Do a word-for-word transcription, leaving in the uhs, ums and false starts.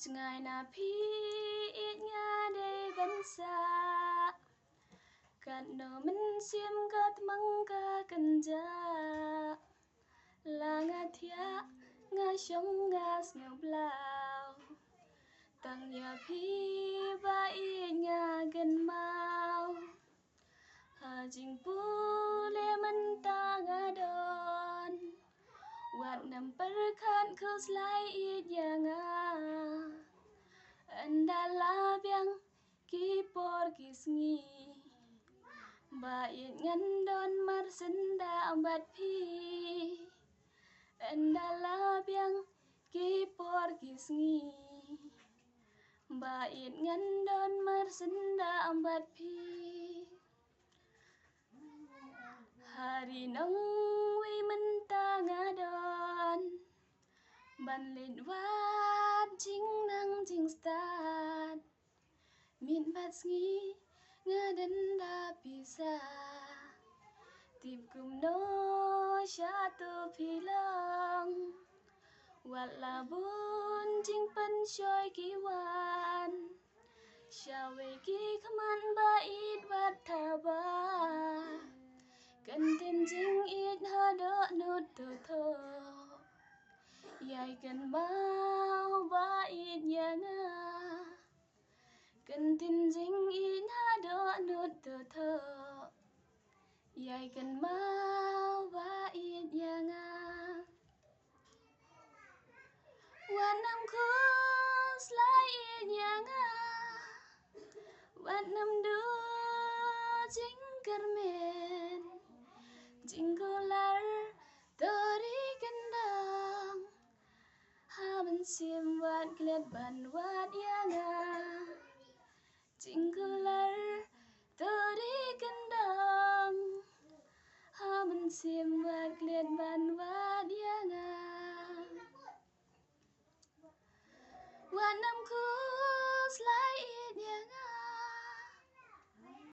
Jngai na phi ïeit nga dei ban sah. Katno mynsiem ka tmang ka kynjah. La nga thiah nga shong nga sngewblaw. Tang ïa phi ba ïeit nga kynmaw. Ha jingpule mynta nga don. Wat nym pyrkhat khuslai ïeit ïa nga. Ynda la biang ki por ki sngi. Ba ïeit ngan don mar syndah bad phi. Ynda la biang ki por ki sngi. Ba ïeit ngan don mar syndah bad phi. Ha ri nongwei mynta nga don. Ban leit wad jingnang jingstad. Miet bad sngi nga dang da pisa. Tip kumno sha tu phi long. Wat la bun jingpynshoi ki wan. Shawei ki khmat ba ïeit bad thaba. Kyntien jingïeit haduh nud to to. Ïai kynmaw ba ïeit ïa nga. Kyntien jingïeit haduh nud to to. Ïai kynmaw ba ïeit ïa nga. Wat nym khuslai ïeit ïa nga. Wat nym duh jingkyrmen. Jingkular to ri kyndong. Ha mynsiem wat klet ban wad ïa nga. Jingkular to ri kyndong. Ha mynsiem wat klet ban wad ïa nga. Wat nym